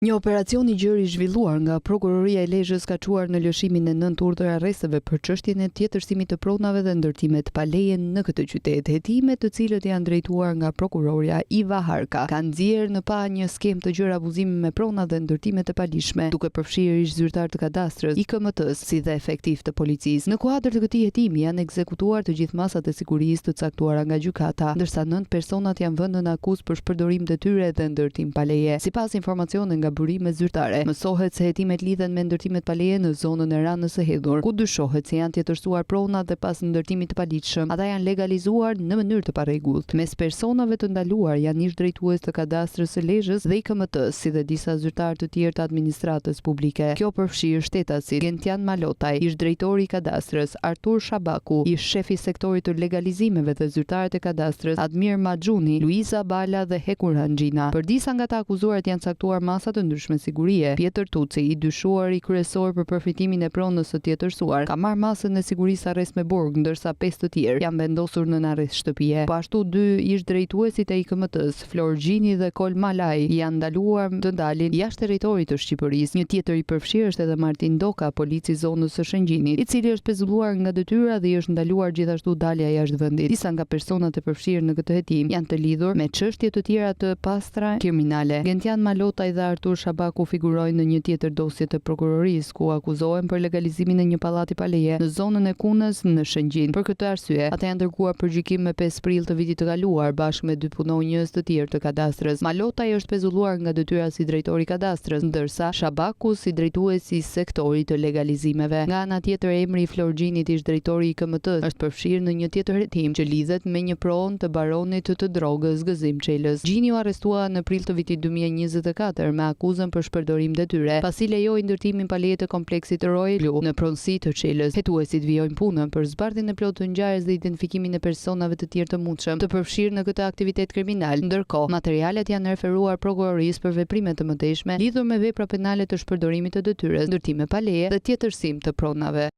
Një operacion i gjerë i zhvilluar nga Prokuroria e Lezhës ka çuar në lëshimin e nëntë urdhër-arresteve për çështjen e tjetërsimit të pronave dhe ndërtimet pa leje në këtë qytet. Hetimet, të cilët janë drejtuar nga prokurorja Iva Harka, kanë nxjerrë në pah një skemë të gjerë abuzimi me pronat dhe ndërtimet e paligjshme, duke përfshirë ish-zyrtarë të Kadastrës, IKMT-së, si dhe efektivë të policisë. Në kuadër të këtij hetimi janë ekzekutuar të gjithë masat e sigurisë të caktuara nga gjykata, ndërsa nëntë personat janë vënë nën akuzë për shpërdorim detyre dhe ndërtim pa leje. Sipas informacione nga burime zyrtare, mësohet se hetimet lidhen me ndërtimet pa leje në zonën e Ranës së Hedhur, ku dyshohet se janë tjetërsuar pronat dhe pas ndërtimit të paligjshëm, ata janë legalizuar në mënyrë të parregullt. Mes personave të ndaluar janë ish-drejtues të Kadastrës së Lezhës dhe IKMT-së, si dhe disa zyrtarë të tjerë të administratës publike. Kjo përfshirë shtetasit Gentian Malotaj, ish-drejtori i Kadastrës, Artur Shabaku, ish-shef i sektorit të legalizimeve dhe zyrtarët e Kadastrës, Admir Maxhuni, Luiza Bala dhe Hekuran Gjina. Për disa nga të akuzuarit janë caktuar masa të ndryshme sigurie. Pjetër Tuci, i dyshuari kryesor për përfitimin e pronës së tjetërsuar, ka marrë masën e sigurisë arrest me burg, ndërsa pesë të tjerë janë vendosur nën arrest shtëpie. Po ashtu dy ish-drejtuesit e IKMT-së, Flor Gjini dhe Kol Malaj janë ndaluar të dalin jashtë territorit të Shqipërisë. Një tjetër i përfshirë është edhe Martin Doka, polic i zonës së Shëngjinit, i cili është pezulluar nga detyra dhe i është ndaluar gjithashtu dalja jashtë vendit. Disa nga personat e përfshirë në këtë hetim janë të lidhur me çështje të tjera të pastra kriminale. Gentian Malotaj dhe Artur Shabaku figurojnë në një tjetër dosje të prokurorisë, ku akuzohen për legalizimin e një pallati pa leje në zonën e Kunës në Shëngjin. Për këtë arsye, ata janë dërguar për gjykim me 5 prill të vitit të kaluar, bashkë me dy punonjës të tjerë të kadastrës. Malotaj është pezulluar nga detyra si drejtor i kadastrës, ndërsa Shabaku si drejtues i sektorit të legalizimeve. Nga ana tjetër, emri i Flor Gjinit, ish-drejtori i IKMT, është përfshirë në një tjetër hetim që lidhet me një pronë të baronit të drogës Gëzim Çelës. Gjini u arrestua në prill të vitit 2024 me akuzën për shpërdorim detyre, pasi lejoi ndërtimin pa leje të kompleksit Royal Blue në pronësi të Çelës. Hetuesit vijojnë punën për zbardhjen e plotë të ngjarjes dhe identifikimin e personave të tjerë të mundshëm të përfshirë në këtë aktivitet kriminal. Ndërkohë, materialet janë referuar prokurorisë për veprime të mëtejshme lidhur me vepra penale të shpërdorimit të detyrës, ndërtime pa leje dhe tjetërsim të pronave.